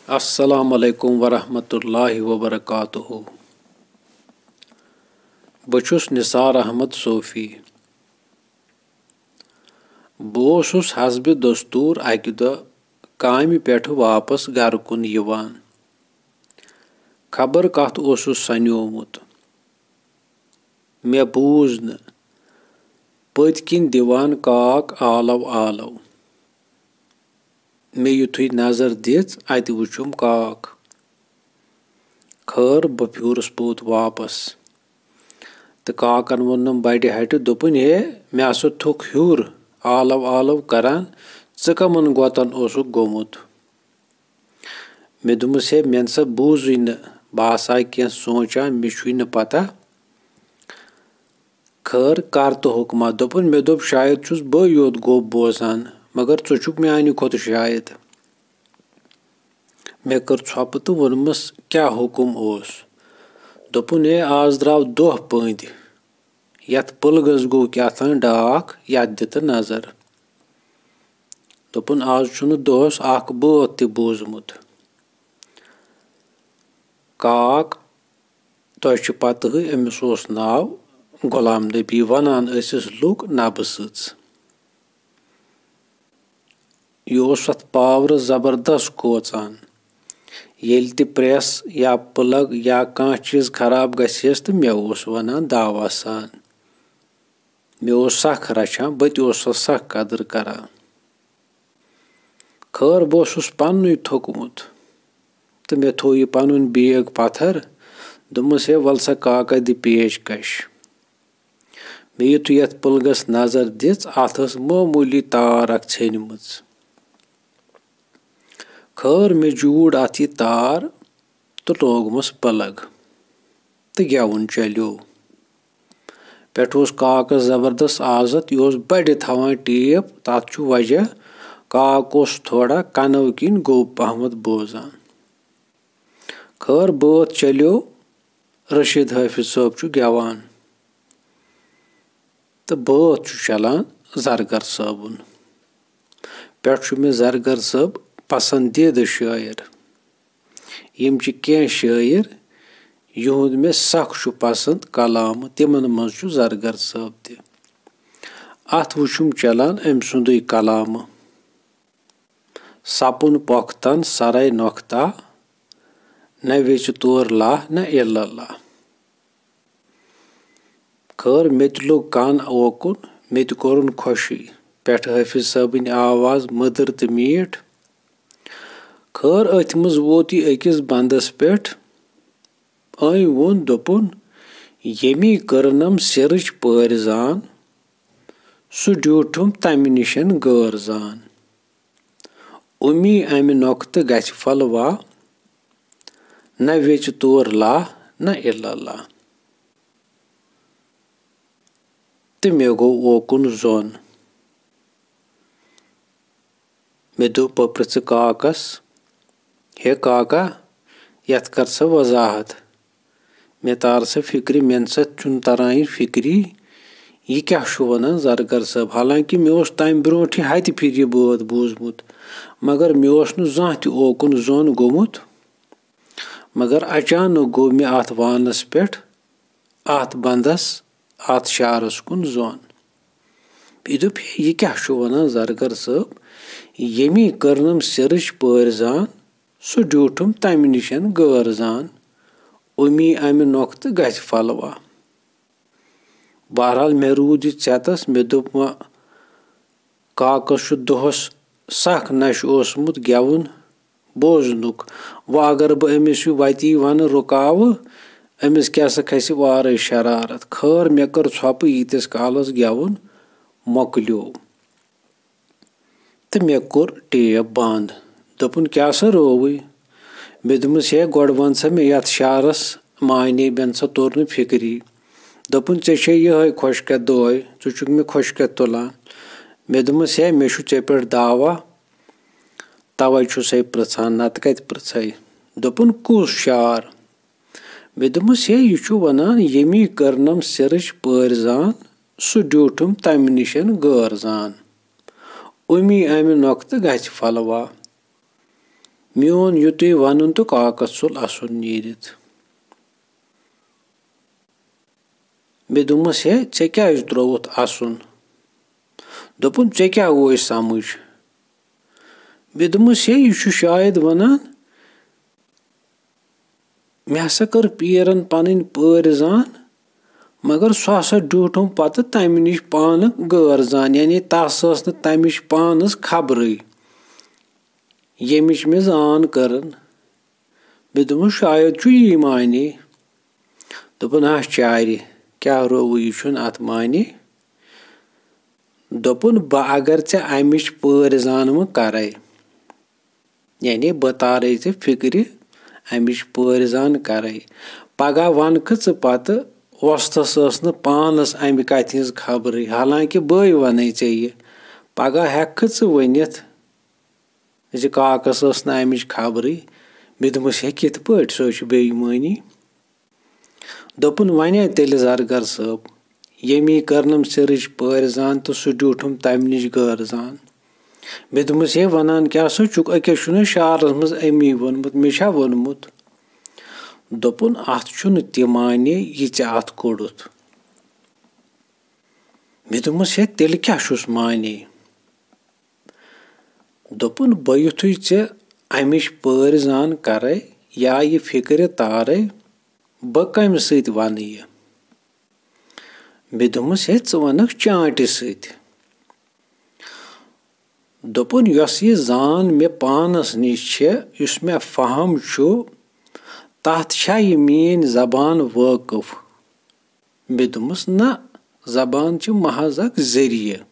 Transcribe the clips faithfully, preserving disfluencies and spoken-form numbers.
السلام علیکم ورحمۃ اللہ وبرکاتہ۔ بہٕ چھُس نثار احمد صوفی۔ بہٕ اوسُس حسبِ دستور اکہِ دۄہ کامہِ پٮ۪ٹھٕ واپس گرٕ کُن یِوان۔ خبر کتھ اوسُس سنیومُت۔ مےٚ بوٗز نہٕ۔ پٔتۍ کِنۍ دِوان کاک آلو آلو۔ مےٚ یُتھُے نظر دِژ، اَتہِ وُچھُم کاک۔ خٲر، بہٕ پھیوٗرُس پوٚت واپس۔ تہٕ کاکن ووٚنُم بڑِ ہٹہِ، دوٚپُن، "ہے، مےٚ ہسا تھوٚک ہیوٚر، آلو آلو کران، ژٕ کمن گۄتن اوسُکھ گوٚمُت؟" مےٚ دوٚپمَس، "ہے، مےٚ نسا بوٗزٕے نہٕ، بہٕ آسہٕ ہا کینٛہہ سونٛچان، مےٚ چھُے نہٕ پتہ۔" خٲر، کر تہٕ حُکما؟ دوٚپُن، "مےٚ دوٚپ، شاید چھُس بٕے یوت گوٚب بوزان، مگر ژٕ چھُکھ میانہِ کھۄتہٕ شاید۔" مےٚ کٔر ژھۄپہٕ تہٕ ووٚنمَس، "کیٛاہ حُکُم اوس؟" دوٚپُن، "ہے، آز درٛاو دۄہ پٔنٛدۍ، یَتھ پُلگَس گوٚو کیٛاہ تام ڈاکھ، یَتھ دِ تہٕ نظر۔" دوٚپُن، "آز چھُنہٕ دۄہَس اَکھ بٲتھ تہِ بوٗزمُت۔" کاک، تۄہہِ چھِ پتہٕے، أمِس اوس ناو غلام نبی، وَنان ٲسِس لُکھ نبہٕ سٕژ۔ یہِ اوس اَتھ پاورٕ زبردست کھوژان۔ ییٚلہِ تہِ پریس یا پٕلگ یا کانٛہہ چیٖز خراب گژھِ ہس، تہٕ مےٚ اوس وَنان دعویٰ سان۔ مےٚ اوس سَکھ رَچھان، بہٕ تہِ اوسُس سَکھ قدٕر کران۔ خٲر، بہٕ اوسُس پننُے تھوٚکمُت تہٕ مےٚ تھوٚو یہِ پنُن بیگ پتھر۔ دوٚپمَس، "ہے، وَل سا کاکا، دِ پیش کش۔" مےٚ یُتھُے یَتھ پُلگَس نظر دِژ، اَتھ ٲس معموٗلی تار اکھ ژھیٚنمٕژ۔ خٲر، مےٚ جوٗڑ اَتھ یہِ تار تہٕ لوگمَس پٕلگ تہٕ گٮ۪وُن چلیو۔ پٮ۪ٹھٕ اوس کاکَس زبردست عادت، یہِ اوس بَڑِ تھاوان ٹیپ، تَتھ چھُ وجہ، کاک اوس تھوڑا کَنَو کِنۍ گوٚب پہمَتھ بوزان۔ خٲر، بٲتھ چلیو، رشیٖد حٲفظ صٲب چھُ گٮ۪وان تہٕ بٲتھ چھُ چلان زرگر صٲبُن۔ پٮ۪ٹھ چھُ مےٚ زرگر صٲب پسندیدٕ شٲعر۔ یِم چھِ کینٛہہ شٲعر، یِہُنٛد مےٚ سَکھ چھُ پسنٛد کلامہٕ، تِمن منٛز چھُ زرگر صٲب تہِ۔ اَتھ وُچھُم چلان أمۍ سُنٛدُے کلامہٕ۔ سپُن پۄختن سرے نۄختہ، نہ ویژِ تور لاہ نہ الا اللہ۔ خٲر، مےٚ تہِ لوٚگ کن اوکُن، مےٚ تہِ کوٚرُن خۄشٕے۔ پٮ۪ٹھٕ حٲفظ صٲبٕنۍ آواز مٔدٕر تہٕ میٖٹھ۔ خٲر، أتھۍ منٛز ووت یہِ أکِس بندس پٮ۪ٹھ۔ أمۍ ووٚن، دوٚپُن، "ییٚمی کٔرنم سِرٕچ پٲرۍ زان، سُہ ڈیوٗٹھُم تمہِ نِشن غٲر زان۔ اُمی امہِ نۄختہٕ گژھِ پھلوا، نہ ویژِ تور لاہ نہ الا اللہ۔" تہٕ مےٚ گوٚو اوکُن زوٚن۔ مےٚ دوٚپ، بہٕ پرٛژھٕ کاکس، "ہے کاکا، یتھ کر سا وضاحت؟ مےٚ تار سا فکرِ، مےٚ نسا چھُنہٕ تران یہِ فکری، یہِ کیٛاہ چھُ ونان زرگر صٲب؟" حالانکہِ مےٚ اوس تمہِ برونٛٹھٕے ہتہِ پھِرِ یہِ بٲتھ بوٗزمُت، مگر مےٚ اوس نہٕ زانٛہہ تہِ اوکُن زوٚن گوٚمُت۔ مگر اچانک گوٚو مےٚ اتھ وانس پٮ۪ٹھ، اتھ بندس، اتھ شعرس کُن زوٚن۔ مےٚ دوٚپ، "ہے، یہِ کیٛاہ چھُ ونان زرگر صٲب؟ ییٚمی کٔرنم سِرٕچ پٲرۍ زان، سُہ ڈیوٗٹھُم تمہِ نِشن غٲر زان۔ اُمی امہِ نۄختہٕ گژھِ پھلوا۔" بہرحال، مےٚ روٗد یہِ ژٮ۪تس، مےٚ دوٚپ، وۄنۍ کاکس چھُ دۄہس سخ نشہٕ اوسمُت گٮ۪وُن بوزنُک۔ وۄنۍ اگر بہٕ أمِس یہِ وتی ونہٕ رُکاوٕ، أمِس کیٛاہ سا کھسہِ وارے شرارت۔ خٲر، مےٚ کٔر ژھۄپہٕ، ییٖتِس کالس گٮ۪وُن مۄکلیو۔ تہٕ مےٚ کوٚر ٹیپ بنٛد۔ دوٚپُن، "کیٛاہ سا رووٕے؟" مےٚ دوٚپمَس، "ہے، گۄڈٕ وَن سا مےٚ یَتھ شعرَس معنی، مےٚ نہ سا توٚر نہٕ فِکری۔" دوٚپُن، "ژےٚ چھے یِہوٚے خۄش کَتھ دۄہَے، ژٕ چھُکھ مےٚ خۄش کَتھ تُلان۔" مےٚ دوٚپمَس، "ہے، مےٚ چھُ ژےٚ پٮ۪ٹھ دعویٰ، تَوَے چھُسَے پرٛژھان، نَتہٕ کَتہِ پرٛژھَے؟" دوٚپُن، "کُس شعر؟" مےٚ دوٚپمَس، "ہے، یہِ چھُ وَنان، ییٚمی کٔرنَم سِرٕچ پٲرۍ زان، سُہ ڈیوٗٹھُم تَمہِ نِشَن غٲر زان۔ اُمی اَمہِ نۄقطہٕ گژھِ پھلوا۔" میون یُتُے وَنُن تہٕ کاکَس ژوٚل اَسُن نیٖرِتھ۔ مےٚ دوٚپمَس، "ہے، ژےٚ کیٛازِ ترٛووُتھ اَسُن؟" دوٚپُن، "ژےٚ کیٛاہ گوٚوُے سَمٕجھ؟" مےٚ دوٚپمَس، "ہے، یہِ چھُ شاید وَنان، مےٚ ہسا کٔر پیرن پنٕنۍ پٲرۍ زان، مگر سُہ ہسا ڈیوٗٹھُم پتہٕ تمہِ نِش پانہٕ غٲر زان، یعنی تس ٲس نہٕ تمِچ پانس خبرٕے، ییٚمِچ مےٚ زان کٔرٕن۔" مےٚ دوٚپمَس، "شاید چھُ یی معنی۔" دوٚپُن، "ہا چارِ، کیٛاہ رووُے، یہِ چھُنہٕ اتھ معنی۔" دوٚپُن، "بہٕ اگر ژےٚ امِچ پٲرۍ زان وۄنۍ کرے۔" یعنی بہٕ تارے ژےٚ فِکرِ، امِچ پٲرۍ زان کرے۔ پگاہ ونکھٕ ژٕ پتہٕ، وۄستس ٲس نہٕ پانس امہِ کتھِ ہٕنٛز خبرٕے، حالانکہِ بٕے ونَے ژےٚ یہِ۔ پگاہ ہیککھٕ ژٕ ؤنِتھ زِ کاکس ٲس نہٕ امِچ خبرٕے۔ مےٚ دوٚپمس، "ہے، کِتھ پٲٹھۍ؟ سۄ چھِ بے ایمٲنی۔" دوٚپُن، "ونے تیٚلہِ زرگر صٲب، ییٚمی کٔرنم سِرٕچ پٲرۍ زان تہٕ سُہ ڈیوٗٹھُم تمہِ نِش غٲر زان۔" مےٚ دوٚپمَس، "ہے، وَنان کیٛاہ سا چھُکھ؟ أکیٛاہ چھُنہٕ شعرَس منٛز أمی ووٚنمُت، مےٚ چھا ووٚنمُت؟" دوٚپُن، "اَتھ چھُنہٕ تہِ معنی، یہِ ژےٚ اَتھ کوٚڑُتھ۔" مےٚ دوٚپمَس، "ہے، تیٚلہِ کیٛاہ چھُس معنی؟" دوٚپُن، "بہٕ یُتھُے ژےٚ اَمِچ پٲرۍ زان کَرَے یا یہِ فِکرِ تارَے، بہٕ کَمہِ سۭتۍ وَنہٕ یہِ؟" مےٚ دوٚپمَس، "ہے، ژٕ وَنَکھ چانٛٹہِ سۭتۍ۔" دوٚپُن، "یۄس یہِ زان مےٚ پانَس نِش چھےٚ، یُس مےٚ فہم چھُ، تَتھ چھا یہِ میٛٲنۍ زبان وٲقف؟" مےٚ دوٚپمَس، "نہ، زبان چھِ محض اکھ ذٔریعہٕ۔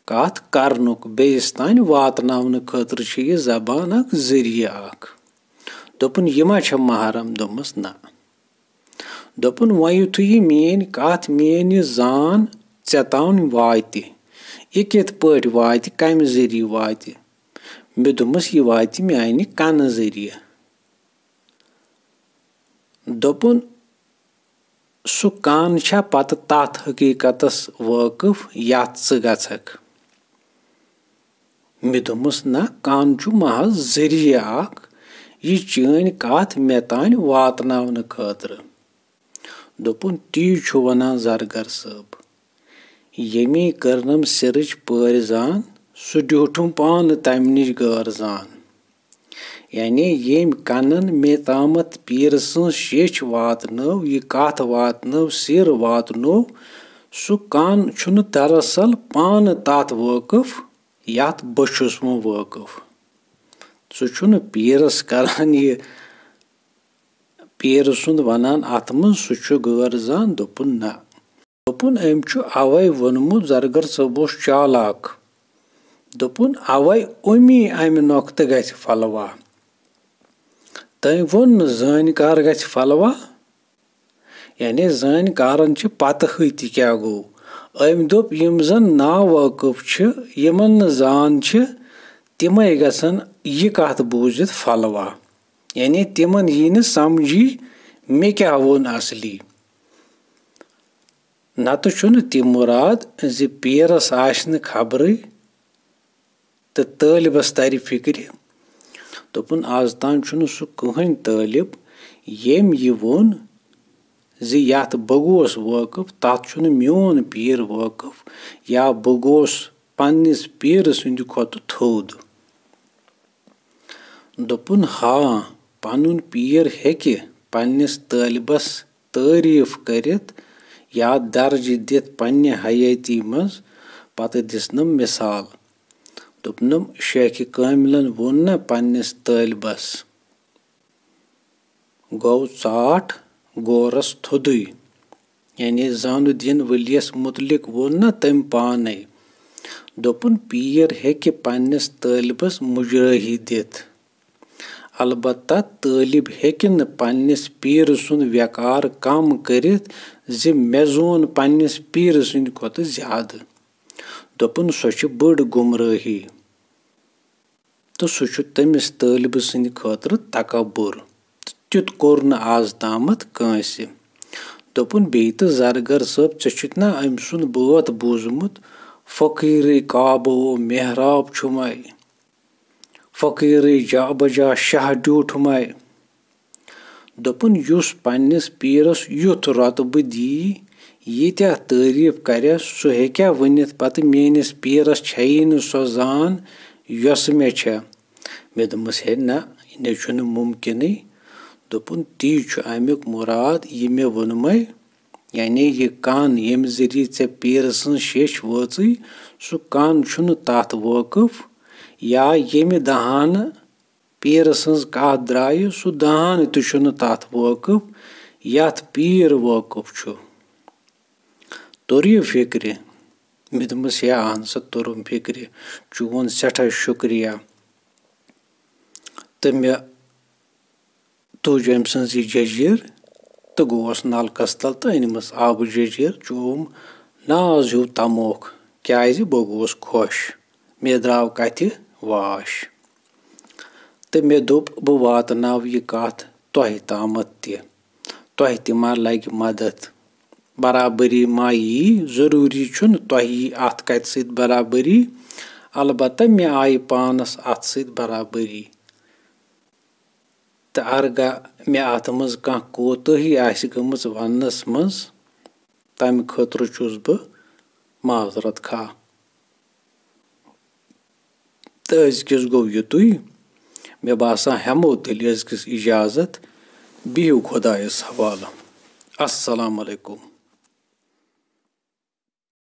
کَتھ کرنُک بیٚیِس تانۍ واتناونہٕ خٲطرٕ چھِ یہِ زبان اکھ ذٔریعہٕ اکھ۔" دوٚپُن، "یہِ ما چھےٚ محرم؟" دوٚپمَس، "نہ۔" دوٚپُن، "وۄنۍ یُتھُے یہِ میٛٲنۍ کَتھ، میٛٲنۍ یہِ زان ژےٚ تام واتہِ، یہِ کِتھ پٲٹھۍ واتہِ، کَمہِ ذٔریعہٕ واتہِ؟" مےٚ دوٚپمَس، "یہِ واتہِ میٛانہِ کَنہٕ ذٔریعہٕ۔" دوٚپُن، "سُہ کَن چھا پَتہٕ تَتھ حقیٖقتَس وٲقف یَتھ ژٕ گژھکھ؟" مےٚ دوٚپمَس، "نہ، کَن چھُ محض ذٔریعہٕ اَکھ، یہِ چٲنۍ کَتھ مےٚ تام واتناونہٕ خٲطرٕ۔" دوٚپُن، "تی چھُ وَنان زرگر صٲب، ییٚمی کٔرنَم سِرٕچ پٲرۍ زان، سُہ ڈیوٗٹھُم پانہٕ تَمہِ نِش غٲر زان۔" یعنی ییٚمۍ کَنَن مےٚ تامَتھ پیٖرٕ سٕنٛز شیٚچھ واتنٲو، یہِ کَتھ واتنٲو، سِر واتنوو، سُہ کَن چھُنہٕ دراصل پانہٕ تَتھ وٲقف، یَتھ بہٕ چھُس وۄنۍ وٲقف۔ سُہ چھُنہٕ پیٖرَس کران یہِ، پیٖرٕ سُنٛد وَنان اَتھ منٛز، سُہ چھُ غٲر زان۔" دوٚپُن، "نہ۔" دوٚپُن، "أمۍ چھُ اَوَے ووٚنمُت، زرگر صٲب اوس چالاک۔" دوٚپُن، "اَوَے اُمی اَمہِ نۄقطہٕ گژھِ پھلوا۔ تٔمۍ ووٚن نہٕ زٲنۍ کار گژھِ پھلوا، یعنی زٲنۍ کارَن چھِ پَتہٕ ہٕے تہِ کیٛاہ گوٚو۔ أمۍ دوٚپ، یِم زَن ناوٲقف چھِ، یِمَن نہٕ زان چھِ، تِمَے گژھن یہِ کَتھ بوٗزِتھ پھلوا، یعنی تِمَن یی نہٕ سَمجھی مےٚ کیٛاہ ووٚن اَصلی۔ نَتہٕ چھُنہٕ تہِ مُراد زِ پیٖرَس آسہِ نہٕ خبرٕے تہٕ طٲلبَس تَرِ فِکرِ۔" دوٚپُن، "آز تام چھُنہٕ سُہ کٕہٕنۍ طٲلب، ییٚمۍ یہِ ووٚن زِ یَتھ بہٕ گوس وٲقف، تَتھ چھُنہٕ میون پیٖر وٲقف، یا بہٕ گوس پنٛنِس پیٖرٕ سٕنٛدِ کھۄتہٕ تھوٚد۔" دوٚپُن، ہاں، پنُن پیٖر ہیٚکہِ پننِس طٲلبس تعریٖف کٔرِتھ یا درجہٕ دِتھ پننہِ حیٲتی منٛز۔ پتہٕ دِژنم مثال۔ دوٚپنم، شیخِ کاملن ووٚن نہ پننِس طٲلبس، گوٚو ژاٹھ غورس تھوٚدُے۔ یعنی زانُ الدین ؤلیَس مُتعلِق ووٚن نہ تٔمۍ پانَے۔ دوٚپُن، پیٖر ہیٚکہِ پننِس طٲلبَس مُجرٲہی دِتھ۔ البتہ طٲلب ہیٚکہِ نہٕ پننِس پیٖرٕ سُنٛد ویقار کم کٔرِتھ زِ مےٚ زون پننِس پیٖرٕ سٕنٛدِ کھۄتہٕ زیادٕ۔ دوٚپُن، سۄ چھِ بٔڑ گمرٲہی۔ تہٕ سُہ چھُ تٔمِس طٲلبہٕ سٕنٛدِ خٲطرٕ تکبر۔ تہٕ تیُتھ کوٚر نہٕ آز تامَتھ کٲنٛسہِ۔ دوٚپُن، بیٚیہِ تہٕ زرگر صٲب، ژےٚ چھُتھ نا أمۍ سُنٛد بٲتھ بوٗزمُت، فقیٖرٕے کعبہٕ و محراب چھُمَے۔ فقیٖرٕے جا بجا شاہ ڈیوٗٹھمَے۔ دوٚپُن، یُس پننِس پیٖرس یُتھ رۄتبہٕ دی، ییٖتیٛاہ تعریٖف کرٮ۪س، سُہ ہیٚکیٛاہ ؤنِتھ پتہٕ میٲنِس پیٖرس چھیی نہٕ سۄ زان، یۄسہٕ مےٚ چھےٚ؟ مےٚ دوٚپمَس، ہے نہ، یہِ نَے چھُنہٕ مُمکِنٕے۔ دوٚپُن، تی چھُ اَمیُک مُراد، یہِ مےٚ ووٚنمَے۔ یعنی یہِ کَن، ییٚمہِ ذٔریعہٕ ژےٚ پیٖرٕ سٕنٛز شیٚچھ وٲژٕے، سُہ کَن چھُنہٕ تَتھ وٲقٕف، یا ییٚمہِ دَہانہٕ پیٖرٕ سٕنٛز کَتھ درٛایہِ، سُہ دَہانہٕ تہِ چھُنہٕ تَتھ وٲقٕف، یَتھ پیٖر وٲقٕف چھُ۔ توٚر یہِ فِکرِ؟ مےٚ دوٚپمَس، یا اَہن سا، توٚرُم فِکرِ، چون سٮ۪ٹھاہ شُکریہ۔ تہٕ مےٚ تُج أمۍ سٕنٛز یہِ جٔجیٖر تہٕ گوس نَلکَس تَل تہٕ أنمَس آبہٕ جٔجیٖر، چووُم ناز ہیوٗ تَموکھ، کیٛازِ بہٕ گوس خۄش، مےٚ درٛاو کَتھِ واش۔ تہٕ مےٚ دوٚپ، بہٕ واتناو یہِ کَتھ تۄہہِ تامَتھ تہِ، تۄہہِ تہِ ما لَگہِ مَدَتھ؟ برابٔری ما یی؟ ضروٗری چھُنہٕ تۄہہِ یی اَتھ کَتھِ سۭتۍ برابٔری، البتہ مےٚ آیہِ پانَس اَتھ سۭتۍ برابٔری۔ تہٕ ارگا مےٚ اَتھ منٛز کانٛہہ کوتٲہی آسہِ گٔمٕژ وننس منٛز، تَمہِ خٲطرٕ چھُس بہٕ معذرت خواہ۔ تہٕ أزکِس گوٚو یُتُے۔ مےٚ باسان، ہٮ۪مو تیٚلہِ أزکِس اجازت۔ بِہِو خۄدایَس حوالہٕ۔ السلام علیکم۔